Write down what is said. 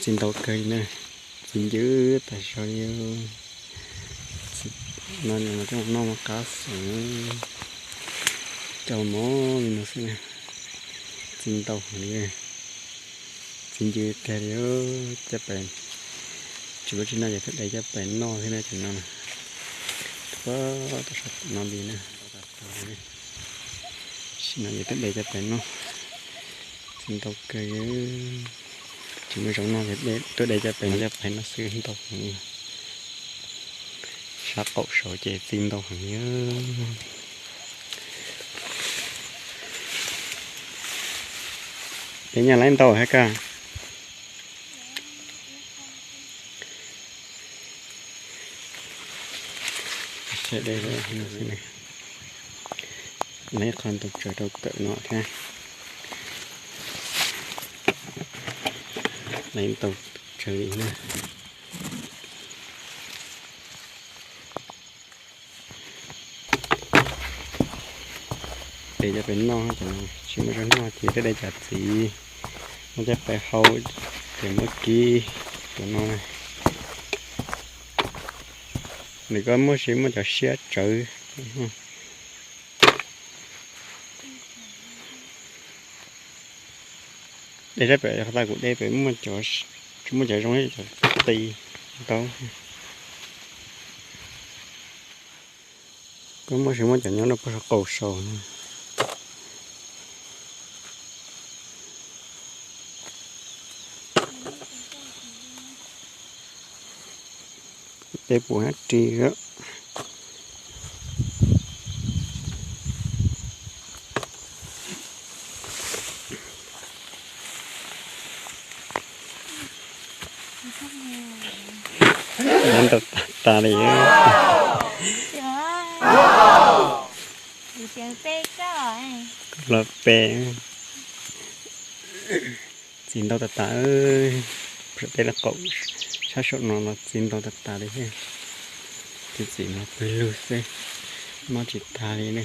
Txiv ntau kawg li na, txiv ncw tas zog li. No mas coj mus noj mas qab xeem, coj mov li no xwb na. Txiv ntau heev li, txiv ncw tiag li. Caj pem, tsis muaj tsis noj ces tuaj de caj pem noj thiab na cov no. Tuaj tom sab no li na. Sim no ces tuaj de caj pem noj, txiv ntau kawg. Tsis muaj zaub noj ces tuaj de caj pem, caj pem noj xwb ntau heev li. Sab qaum saud ces txiv ntau heev li. Peb nyaj laib ntau hab koj. Laib qhov ntau tsawg rau kawm no thiab. Laib ntau tsawg li na. De caj pem noj, tsis muaj zaub noj ces tuaj de cov txiv, muab caj pem hau, ces muab kib cov no. Nws koj muaj sis muaj cov siab tsawv. De sab pem qhov tau kuv de pem muaj cov, tsis muaj cov zoo cov qis ntau. Koj muaj sis muaj cov nyob rau puag saum qaum saud. De puv hab ris. Ntau tas tas li. Los pe. Txiv ntau tas tas. Peb lub qaum sab saum no los txiv ntau tas tas li thiab. Tus txiv no pw lug xwb, noj tsis tag li ne.